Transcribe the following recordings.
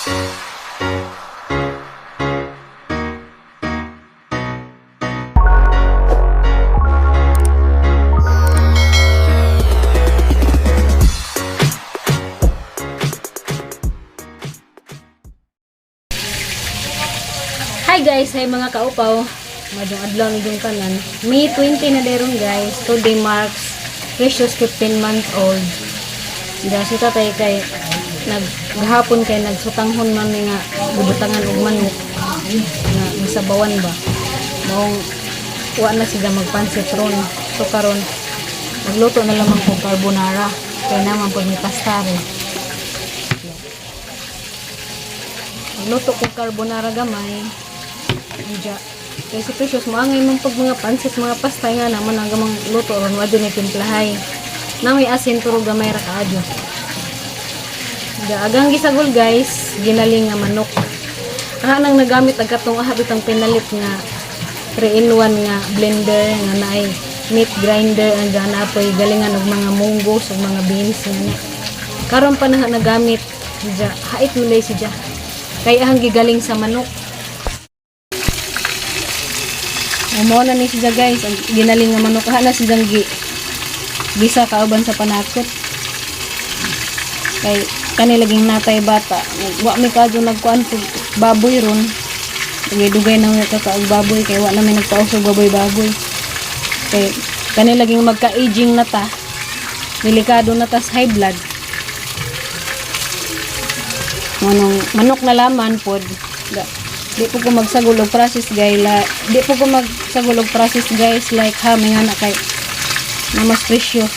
Hi guys, hi mga kaupaw. Maayong adlaw ni yung tanan. May 20 na deron, guys. Today marks Precious 15 month old. Da si tatay kay naghapon kay nagsutanghon man mi nga bubutangan og manok nga gisabawan ba. Maong wa na sila magpansit ron. So karon magluto na lamang og carbonara kay naman pud may pasta rin. Magluto ko carbonara gamay. Diya. Kay si Precious, maangay man pag mga pansit, mga pasta nga naman ang gamang luto ron, wa ni timplahay. Na may asin pero gamay ra kaadyo. Diya, agang gisagol, guys, ginaling nga manok. Aha nang nagamit ang katong aha bitang pinalit nga 3 in 1 nga blender nga naay meat grinder ang dyan apoy galingan og mga munggos ug mga beans nga na. Karon pa na nagamit diya, hait mo day si diya. Kay ahang gigaling sa manok. Mo na ni siya, guys, ang ginaling nga manok ha na siyang gi gisa kauban sa panakot. Kay kani laging natay bata. Wa mi kadyo nagkuan pug baboy ron. Dugay-dugay na mi kakaog baboy kay wa na mi nagpausog baboy-baboy. Kay kani laging magka-aging na ta. Delikado na ta sa high blood. Manong manok na laman pod. Di po ko magsagol og process, guys la, di po ko magsagol og process, guys, like ha may nga na kay na mas precious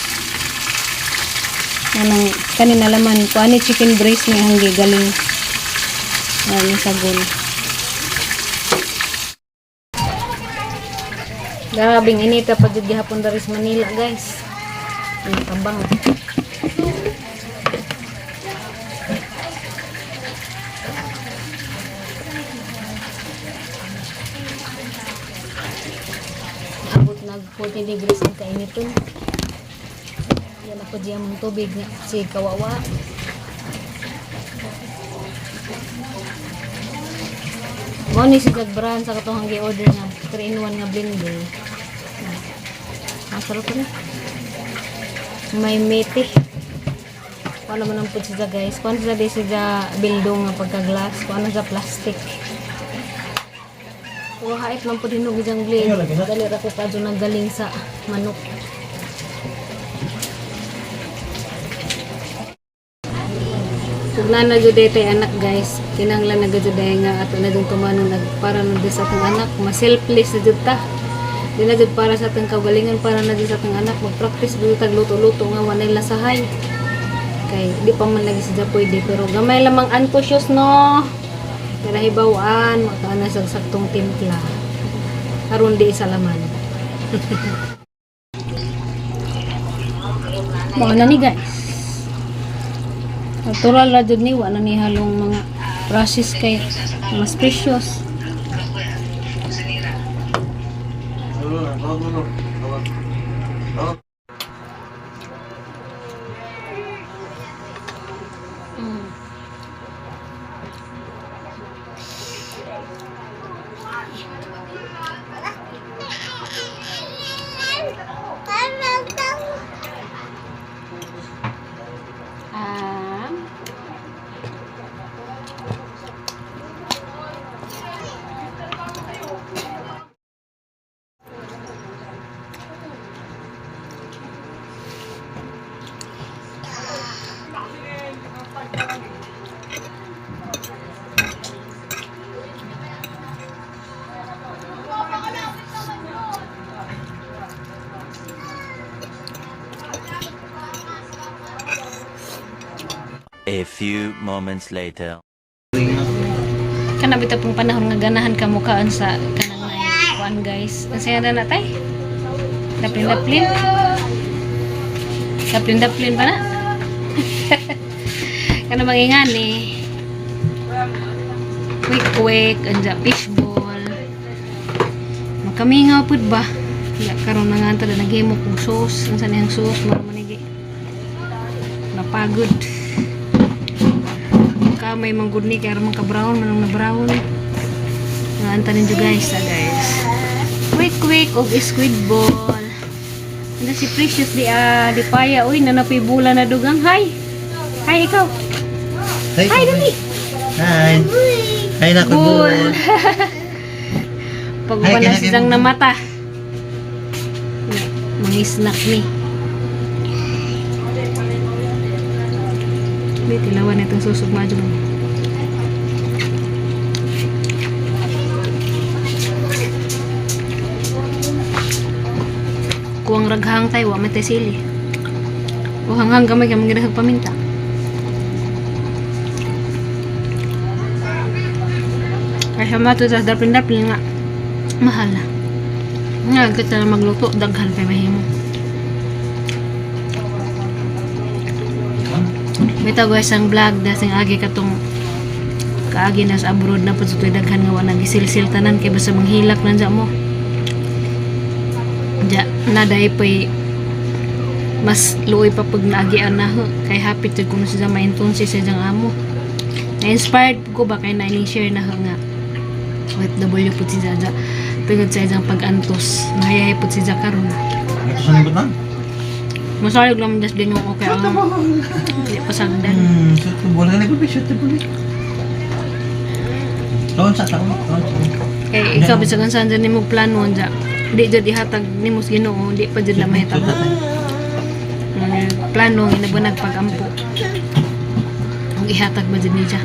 anong kanina laman ko ani chicken breast ni ang gigaling ani sagol. Grabing inita pa jud gihapon diri sa Manila, guys. Ang tabang. Abot nag 40 degrees ang kainiton. Yan ako diyan mong tubig nga si kawawa. Mo ni si brand sa katong gi-order nga 3 in 1 nga blender. Masarap na. May mete. Kuno man ang pud siya, guys. Kuno siya di siya bildong nga pagka-glass. Kuno sa plastic. Pero hait man pud hinog diyang blade. Dali ra ko kadto naggaling sa manok. Ug na na jud tay anak, guys, kinahanglan na jud ay nga ato na jud tumanon nag para na jud sa atong anak, mas selfless na jud ta. Di na jud para sa atong kaugalingon, para na jud sa atong anak. Mag-practice jud tag luto-luto nga walay lasahay. Kay di pa man lagi siya pwede, pero gamay lamang uncautious, no. Pero hibaw-an, makaan na sa saktong timpla. Aron di sa laman. Mao na ni, guys. Natural ra jud ni, wa na ni halong mga process kay mas precious. A few moments later. Kana bitaw pong panahon nga ganahan ka mukaan sa kanang nay kuan, guys. Ang saya na natay. Daplin daplin. Daplin daplin pa na. Kana mangingani. Quick quick anja fishball. Makamingaw pud ba? Ya karon na nga ta naghimo kog sauce. Unsa niyang sauce mara manigi. Napagod. Gamay man gud ni kay aron man ka brown manong na brown. Nga ninyo guys, ah, guys. Quick quick og squid ball. Ano si Precious di ah, di paya uy nanapoy bula na dugang. Hi. Hi ikaw. Hi, Hi dali. Hi. Hi na ko Bull. Pag Hi, wala kinakain siyang mo. namata. Mga snack ni. May tilawan na itong susog madyo. Kuwang raghang tayo, wa man tayo sili. Kuhanghang gamay kay mga paminta. Kaya mato sa dapin-dapin nga. Mahal na. Nga, kita na magluto, daghan pa mahimo. May tago isang vlog dasing agi katong kaagi na sa abroad na pud sa tuig daghan nga wa nagisilsil tanan kay basta manghilak lang dya mo. Dya na pay mas luoy pa pag naagian na ho. Kay happy jud kuno siya maintunsi sa iyang amo. Na-inspired ko ba kay na share na ho nga OFW pud si Jaja tungod sa iyang pag-antos. Mahayahay pud si Jaja karon. Ito sa nibot na? Masalig lang das din yung okay ang di pasagdan. Shoot the ball. Ganun ko, shoot the ball. Taon sa taon. Taon sa. Kay ikaw bisag unsa dyan nimo plano dya. Di jud ihatag nimo sa Ginoo, di pa jud na mahitabo. Plano nga inabanag pag-ampo. Ug ihatag ba jud niya?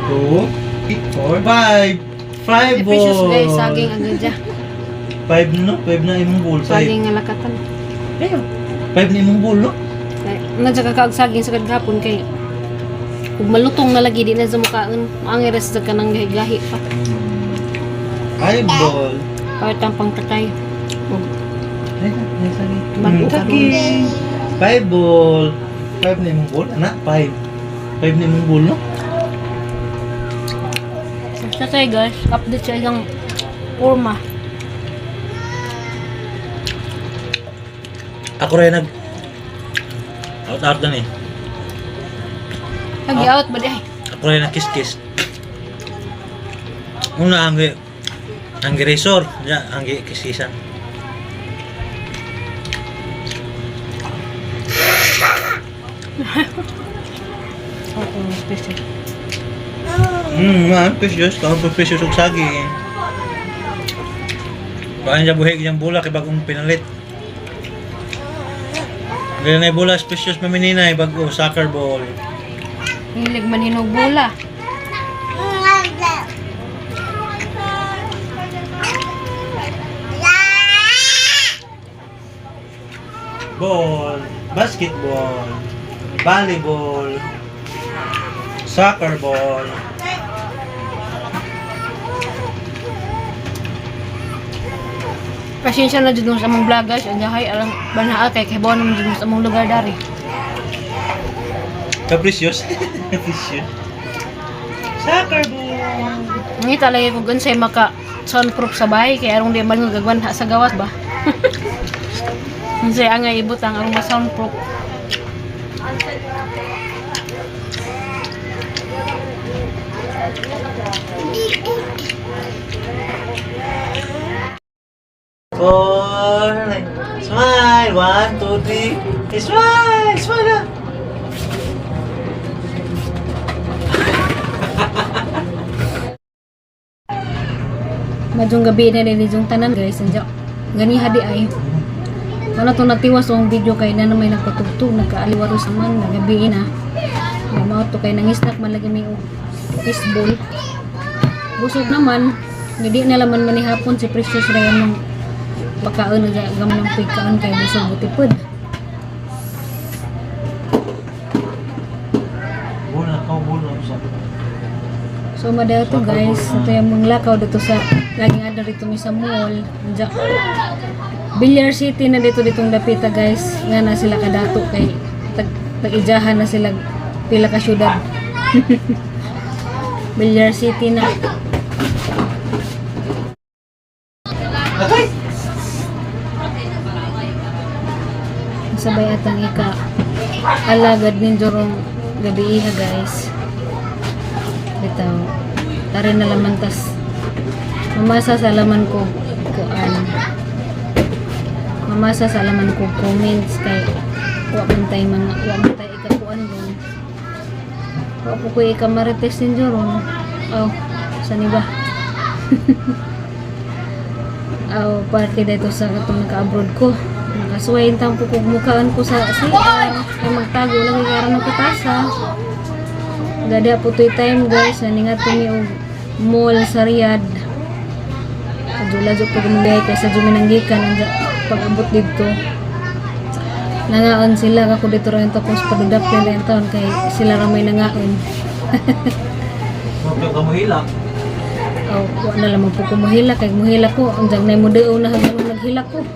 2, 3, 4, 5. 5 ball. Precious guys, saging agad dya. 5 na no? 5 na imong ball. 5. Saging nga lakatan. Ayun. 5 na imong ball, no? Kay nandiyan ka kaag saging sa kadgapon kay ug malutong na lagi di na sa mukaon. Maangay ra sa kanang gahi-gahi pa. 5 ball. Kahit ang pangtatay. Ug Ay, ay, saging. Bago karon. Saging. 5 ball. 5 na imong ball, anak. 5. 5 na imong ball, no? Basta tayo guys, update sa isang forma. Ako rin nag out out lang eh. Nag-out ba di ay? Ako rin nag kiss kiss. Una ang ang resort, ya ang kiss-kissan. Oo, special. Man, precious, kaon pa precious og saging. Baka niya buhi niyang bula kay bagong pinalit. Ganyan na yung bola, precious mamininay, bago soccer ball. Hilig man hinog bola. Ball, basketball, volleyball, soccer ball. Pasensya na jud sa among vlog guys. Ang hay alang banhaa kay kay naman jud sa among lugar dari. Capricious. Capricious. Soccer ball. Ngita lagi ko unsay maka soundproof sa bahay kay arong di man gagwan sa gawas ba. Unsay angay ibutang arong ma soundproof. Four, nine. Smile. 1, 2, 3. Smile. Smile na. Madyong gabi na rin yung tanan guys. Andiyan. Gani hadi ay. Wala tong nagtiwas ang video kay na may nagpatugtog, nagkaaliwaro sa man, nagabi na. Mao to kay nangisnak man lagi may og fishball. Busog naman, hindi na laman man ni hapon si Precious Ryan ng pagkaon ng gamay ng pagkaon kay busog butipod. Ball na kao ball na usa. So madayo to guys, ito yung mga lakaw dito sa laging ada dito mi sa mall. Diyan. Villar City na dito ditong dapita guys. Nga na sila kadato kay tag tag-ijahan na sila pila ka syudad. Villar City na. Atay. Sabay atang ika Alagad ninyo rong gabi iha, guys. Bitaw. Tari na laman tas mamasa sa laman ko kuan. Mamasa sa laman ko comments kay wa man tay mga wa man tay ikakuan ron. Wa po ko ikamarites ninyo ron. Oh, sani ba? Aw, parte dito sa katong naka-abroad ko. Nakasuwayin tang po kog mukhaan ko sa CR. Kay magtago lang kay karon ng katasa. Gada po to'y time, guys, na ningat mi og mall sa Riyadh. Adyo po gumagay kay sa Juminanggikan ang pag-abot didto. Nangaon sila kako dito rin tapos padudap na yung taon kay sila ra may nangaon. Huwag ka mahila. Oh, wa na lamang po ko muhila kay muhila ko ang jag nay mo na hanggang naghila ko.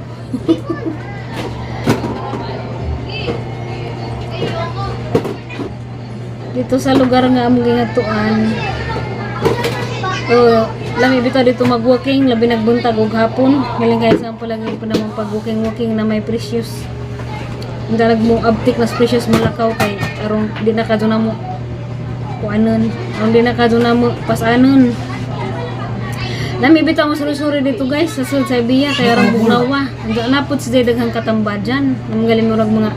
Dito sa lugar nga among gingatuan. Oh, lami bitaw dito mag-walking, labi nagbuntag og hapon. Galing kay sa lagi po naman pag walking-walking na may precious. Ang dalag mo abtik nas precious malakaw kay aron di na kadto na mo kuanon. Aron di na kadto na mo pasanon. Lami bitaw mo suri-suri dito, guys, sa sulod sa Ibiya kay aron bugnawa. Andiyan na pud si daghang katambadyan. Namgaling murag mga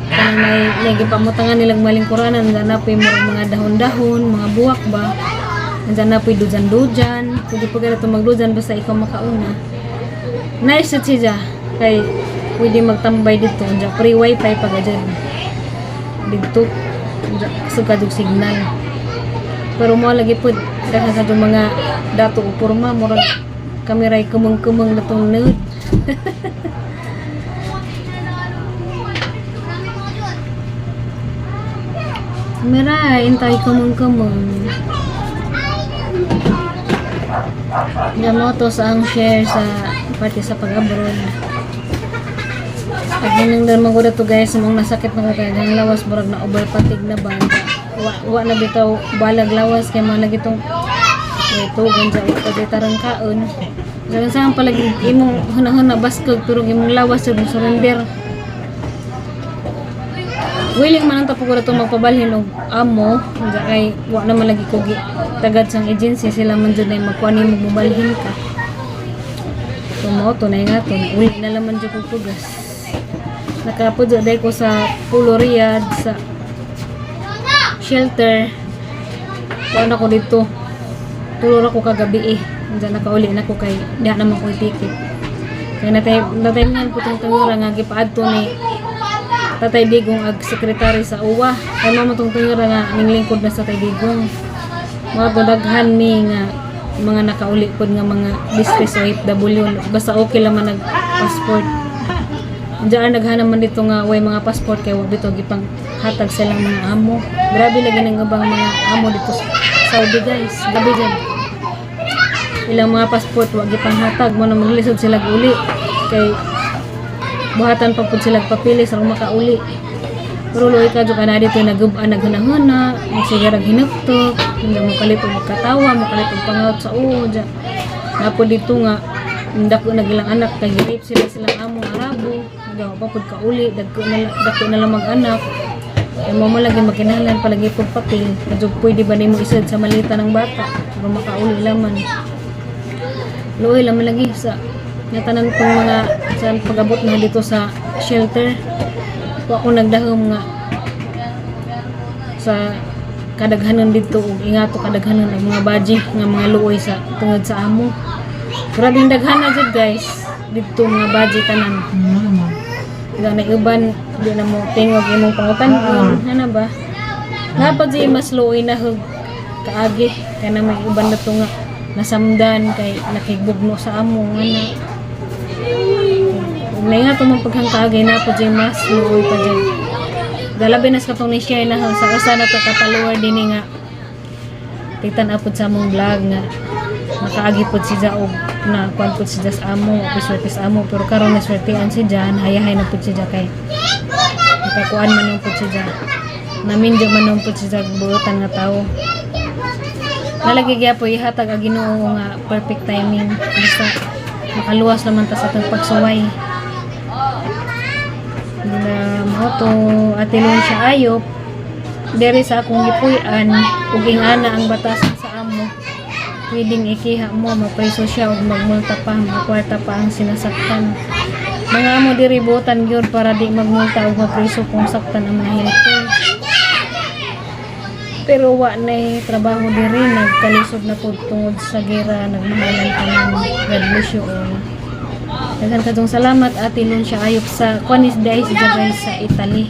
kanang may gipamutangan nilang malingkuranan, andiyan na po'y murag mga dahon-dahon, mga buwak ba. Andiyan na po'y dujan-dujan. Pwede po kayo magdujan basta ikaw makauna. Nice sa siya kay pwede magtambay dito. Andiyan free wifi pag dyan. Dito. Andiyan sugad og signal. Pero mo lagi po daghan sa itong mga dato o porma murag kami ray kumeng-kumeng na tong nerd. Kamera, intay kumeng-kumeng. Diyan to sa ang share sa parte sa pag-abroad. Pag nang dal ko to, guys, mong nasakit na ko kay ang lawas murag na over fatigue na ba. Wa, wa na bitaw balag lawas kay mga lagi tong ito gansa wa pa tarang kaon. Dagan sa palagi imong hunahuna baskog pero imong lawas jud mo surrender. Willing man ang tapo ko na magpabalhin og amo nga kay wa naman lagi ko tagad sang agency, sila man jud na magkuan nimo mubalhin ka. So mo to na nga to uli na laman jud kog pugas. Nakapudyo dahil ko sa Pulo Riyadh sa shelter. Kuan ako dito. Tulor ako kagabi eh. Diyan nakauli na ko kay diha naman ko ticket. Kay natay natayman po tong tangura nga gipaadto ni Tatay Digong ag sekretary sa UWA. Kay mama tong tangura nga ninglingkod na sa Tatay Digong. Mga to daghan mi nga mga nakauli pod nga mga distress OFW basta okay lang man nag passport. Diyan naghanap man dito nga way mga passport kay wa bitaw gipang hatag silang mga amo. Grabe lagi nang ubang mga amo dito sa Saudi, guys. Grabe dyan. Ilang mga passport wa gipang hatag mo na maglisod sila uli kay buhatan pa pud sila papilis aron makauli. Pero luoy ka jud kana dito nagub-an naghunahuna, magsigarag hinuktok, hindi mo kalit og katawa, mo kalit og pangawat sa uwo dyan. Napo dito nga dako na gilang anak kay gi-rape sila silang amo Arabo, daw pa pud kauli, dako na lang mag-anak. Kay mo mo lagi magkinahanglan palagi pud papel. Medyo pwede ba nimo isad sa malita ng bata para makauli laman. Luoy laman lagi sa natanan kong mga sa pag-abot na dito sa shelter. Wa ko nagdahom nga sa kadaghanon dito ug ingato kadaghanon ang mga baji nga mga luoy sa tungod sa amo. Grabe ang daghan na jud, guys, dito mga baji tanan. Wala na uban, di na mo tingog imong pangutan-on, ana ba? Dapat di mas luoy na hug kaagi kay na may uban na to nga nasamdan kay nakigbugno sa amo ana. Ug na nga tumong paghangkaagay na po di mas luoy pa dyan. Dalabi na sa katong ni share na sa usa na to ka follower dinhi nga titan apod sa among vlog nga nakaagi pod si og na kuan pod si sa amo, iswerte sa amo, pero karon na swertean si Jan, hayahay na pod si kay nakakuan man yung pod si Jan, naminjo man yung pod si buotan nga tawo. Nalagi gyapon ihatag ang Ginoo nga perfect timing basta makaluwas naman ta sa atong pagsuway. Na mao to, Ate siya ayop diri sa akong gipuy-an ug ingana ang batasan sa amo, pwedeng ikiha mo, mapreso siya ug magmulta pa, makwarta pa ang sinasaktan. Mga amo diri buotan gyud para di magmulta ug mapreso kung saktan ang mga helper. Pero wa nay trabaho diri, nagkalisod na pud tungod sa gera, nagmahalan tanan. God bless you all. Daghan kadtong salamat, Ate Luncia Ayop, sa kuan is dai si guys sa Italy.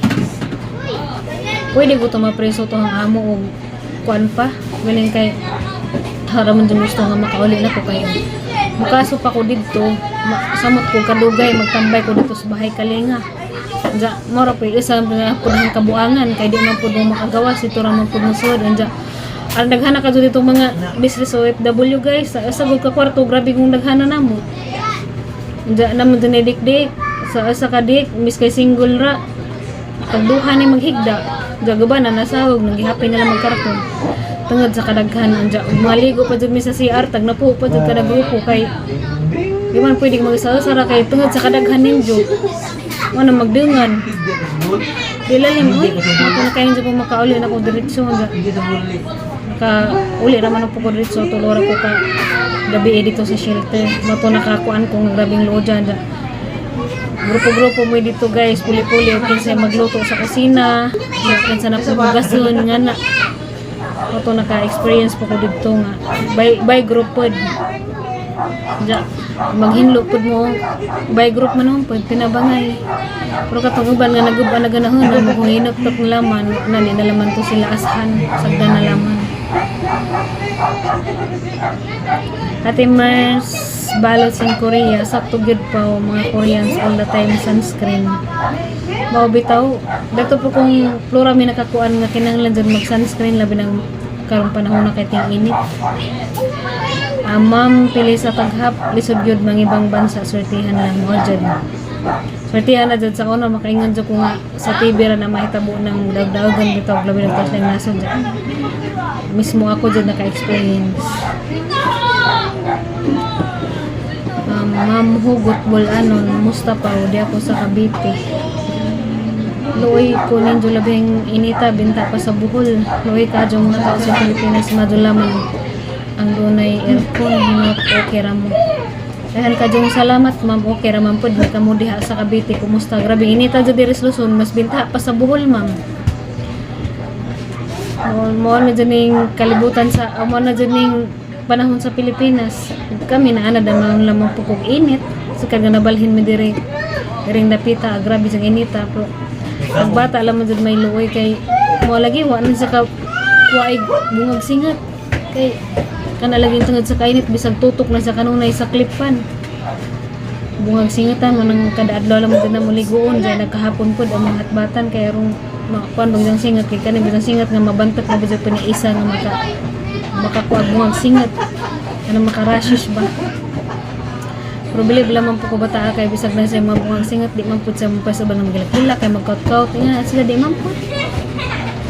Pwede ko to mapreso to ang amo og kuan pa. Galing kay hara man jud gusto nga makauli na ko kay mukaso pa ko didto, samot ko kadugay magtambay ko dito sa bahay kalinga. Anja, mora po isa na pud ang kabuangan kay di man pud mo makagawas ito ra man pud mo sud. Anja, ang daghana ka dito mga business OFW guys, sa gud ka kwarto, grabe kung daghana namo. Anja naman dun dik sa asa ka dik mis kay single ra pagduha ni maghigda gagaba na nasahog nagihapin na lang magkarton tungod sa kadaghan. Anja maligo pa jud mi sa CR, tag napo pa jud kada grupo kay di man pwedeng mag-isa-isa ra kay tungod sa kadaghan ninyo mo na magdungan di lalim oy. Ako na kayo kung makauli na ko diretso. Anja ka uli ra man po ko diretso, tulo ra ko ka gabi eh dito sa shelter. Mato nakakuan ko nga grabing luoja. Anja grupo-grupo mo dito guys, puli-puli o kinsay magluto sa kusina, kinsa na pugason nga na. Ato naka-experience po ko dito nga by group pod. Ja, maghinlo pod mo by group man nun pod tinabangay. Pero katong uban nga naguban na ganahon na mo hinuktok ng laman na ni nalaman to sila ashan sagda na laman. Ate Mars Balots in Korea, sakto gyud pa o, mga Koreans all the time sunscreen. Mao bitaw, dato po kung Flora mi nakakuan nga kinahanglan jud mag sunscreen labi nang karong panahon na kay ting init. Ah, ma'am, pili sa taghap, lisod gyud mangibang bansa, swertihan lang mo jud. Swertihan na jud sa una makaingon jud ko nga sa TV ra na mahitabo ng dagdagan bitaw, labi na tas nasod jud. Mismo ako jud naka-experience. Ma'am Hugot Bulanon, musta pa o di ako sa Cavite. Luoy ko ninyo labing inita binta pa sa Bohol. Luoy ka mga tao sa Pilipinas madulaman ang dunay aircon hinot okay ra mo. Dahan ka jung salamat, ma'am, okay ra man pud may kamo diha sa Cavite. Kumusta? Grabe inita jud diri sa Luzon, mas binta pa sa Bohol, ma'am. Mo mo na jud ning kalibutan sa mo na jud ning panahon sa Pilipinas. Kami na ana damang lamang po kog init. So kag nabalhin mi diri diring dapita, grabe sang inita, pero ang bata lamang jud may luoy kay mo lagi wa na sa ka waay bungag singat kay kana lagi tungod sa kainit, bisag tutok na sa kanunay sa klipan bungag singatan mo nang kada adlaw lang jud na moliguon dyan nagkahapon pod ang mga hatbatan kay arong makakuan bang singat kay kani bilang singat nga mabantat na bisag pa ni isa nga makakuha bungag singat ano makarashes ba. Pero believe lamang po ko bata kay bisag na sa mga bungag singat di man pud sa mga sa bang magilak kay magkaut-kaut nga sila di man pud.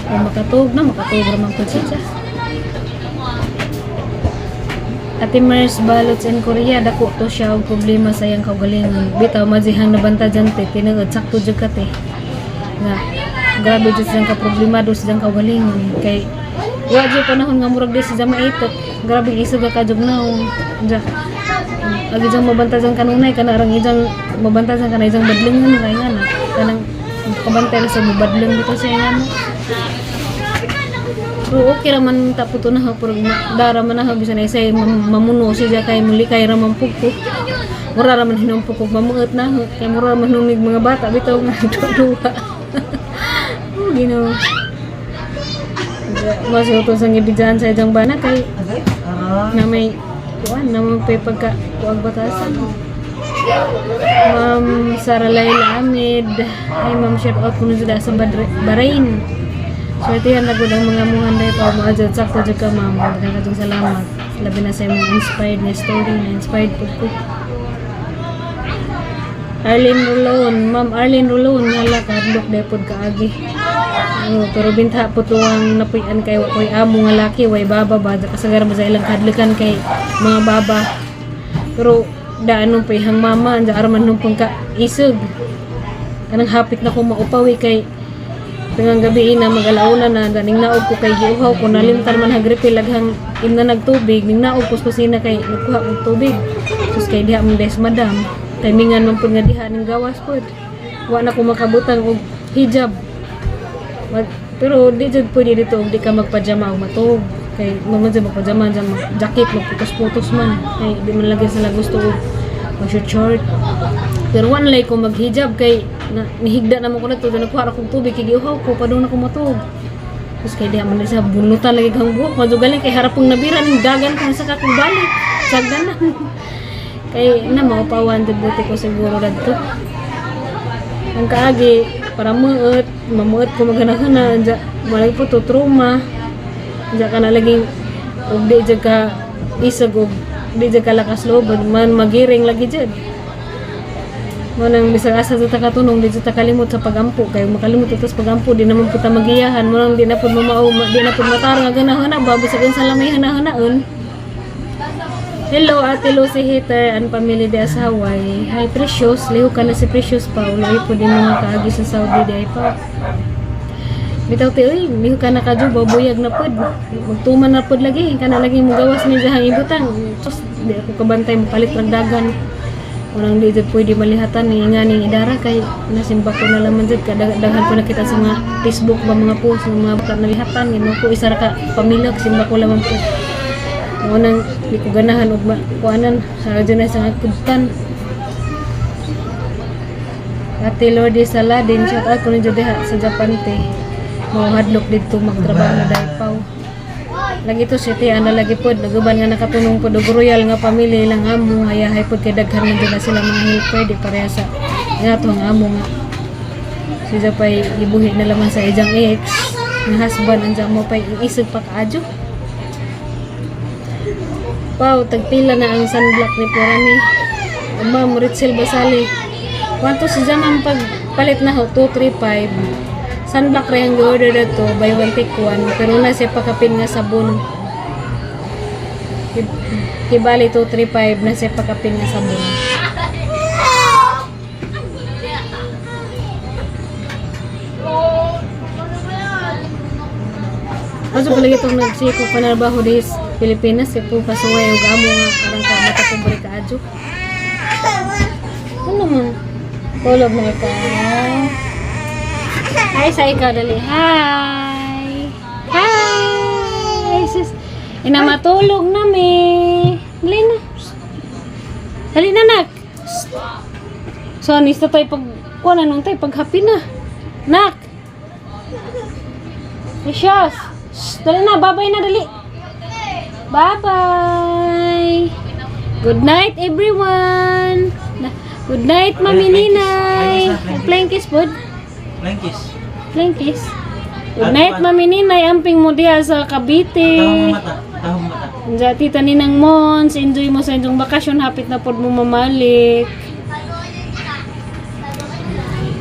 Kung makatug na makatug ra man pud siya. Ate Mers Balots in Korea, dako to siya og problema sa iyang kaugalingon. Bitaw mazihang nabanta dyan te, tinuod sakto jud ka te. Nga grabe jud siyang kaproblemado sa iyang kaugalingon kay wa jud panahon nga murag di siya maitok. Grabe isog ka jud naong. Diya. Agi jang mabanta dyan kanunay kana rang ijang mabanta dyan kana ijang badlingon kay nga na. Kanang kabantay ra sa mabadling dito siya nga no. Pero okay ra man ta puto na pero dara man na bisan ay say mamuno siya kay muli kay ra man pugko. Mura ra man hinong pugko mamuot na ho. Kay mura ra man humig mga bata bitaw nga duwa. Oh, Ginoo. Masuto sa ngibidyan sa ijang bana kay na may kuan na may pagka kuag batasan. Ma'am Sara Laila Ahmed. Ay ma'am, shout out kuno jud sa Bahrain. Swerte yan na gud ang mga muhan day pa mga jud sakto jud ka, ma'am. Daghang kadtong salamat. Labi na sa imong inspired na story na inspired pud ko. Arlene Rolon, Ma'am Arlene Rolon, hala kadlok day pod kaagi. Oh, pero binta po tuwang napuy-an kay wa koy amo nga laki, way baba ba kasagaran ba sa ilang kadlukan kay mga baba. Pero daan nung pihang mama, anda arman nung pang ka isog. Kanang hapit na ko maupawi kay tingang gabi na mag-alauna na ganing naog ko kay giuhaw ko, nalimtan man hagrefill laghang imna nagtubig, ning naog ko sa kusina kay nagkuha og tubig. Sus, kay diha man des madam kay mingan man pud nga diha ning gawas pud wa na ko makabutang og hijab. Pero di jud pwede dito og di ka magpajama og matuog kay mo man jud magpajama dyan, mag jacket, magputos-putos man kay di man lagi sila gusto og mag short, pero one like ko maghijab kay na, nihigda na mo ko na to, nagkuha ra kog tubig kay giuhaw ko, padung na ko matuog. Tapos kay diha man sa bunutan lagi kang buhok, madyo galing kay harapong nabira ning dagan kung sa kakong balik. Sagdanan. Kay na maupawan jud buti ko siguro radto. Ang kaagi para muot, mamuot ko maghanahana, dya, walay po to trauma. Dya ka na laging og di jud ka isag og di jud ka lakas loob man magiring lagi jud. Mo nang bisag asa sa katunong, di ta kalimot sa pagampo kay makalimot ta sa pagampo, di naman pud ta magiyahan. Mo nang di na pud mamao, di na pud matarong nga ganahon na ba bisag unsa lamay hanahunaon. Hello, Ate Lucy Hater and family di sa Hawaii. Hi, Precious. Liho ka na si Precious pa. Uloy po din mga kaagi sa Saudi di ay pa. Bitaw ti oy, liho ka na kadyo, bubuyag na pod. Magtuman na pod lagi, kana lagi mugawas ni dihang ibutang. Sus, di ako kabantay mo palit ragdagan. Walang di jud pwede malihatan ni nga ning idara kay nasimba ko na laman jud kadaghan ko nakita sa mga Facebook ba, mga post ng mga bata nalihatan ngano ko isa ra ka pamilya, simba ko laman po. Mo nang di ko ganahan og kuanan sa dyan na sa kudtan. Ate Lordy Saladin, shout out ko ninyo diha sa Japan te. Mga hadlok dito magtrabaho dahil paw. Lagi to si te ana lagi pod naguban nga nakatunong pod og royal nga pamilya ilang amo, hayahay pod kay daghan man jud na sila mga helper, di pareha sa nga to ang amo nga si Japay gibuhi na laman sa ijang ex nga husband andiyan mo pay isog pa kaadyo. Wow, tagpila na ang sunblock ni Purani. Ma'am Ritzel Basali. Kwanto si Jamang pagpalit na ho? 235. Sunblock rin ang order na to. Buy one take one. Pero na siya pakapin nga sabon. Kibali 235 na siya pakapin nga sabon. Kaso pala itong nagsiko panarbaho dis Pilipinas, eh po kasuway og amo nga arang ka matapobre ka adyo. Ano man? Tulog na ikaw. Hi sa ikaw dali. Hi. Hi. Sis. Ina matulog na mi. Dali na. Dali na, nak. So anis na tayo pag kuha na nung tayo pag happy na. Nak. Precious. Shh, dali na, babay na, dali. Bye-bye. Good night, everyone. Good night, Mami Ninay. Flying kiss, pod. Flying kiss. Flying kiss. Good night, Mami Ninay. Amping mo diha sa Cavite. Tahong mata. Tahong mata. Diya, Tita Ninang Mons, enjoy mo sa inyong bakasyon. Hapit na pod mo mamalik.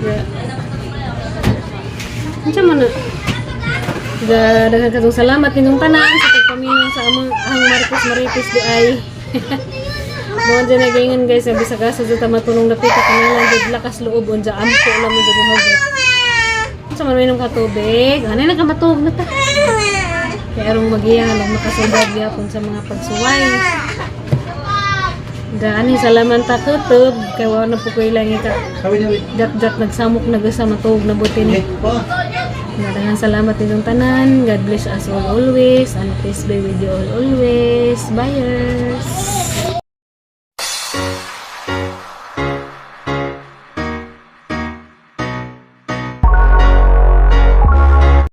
Yeah. Unsa man na? Daghang katong salamat ninyong tanan sa pagpaminaw sa among ang Marcos Marites di ay. Mo dyan nagaingon guys, sabi sa kasa sa matulong dapit ka kanalan jud lakas loob unja ampo lang mo jud hugot. Unsa man minom ka tubig? Ano na ka matuog na ta? Kaya arong magiyahan og makasubad gyapon sa mga pagsuway. Gaani salamat ta kutob kay wa na po ko ilang ika Sabi niya, wait. jat-jat nagsamok na gasa matuog na buti ni. Eh, po. Maraming salamat ninyong tanan. God bless us all always. And peace be with you all always. Buyers!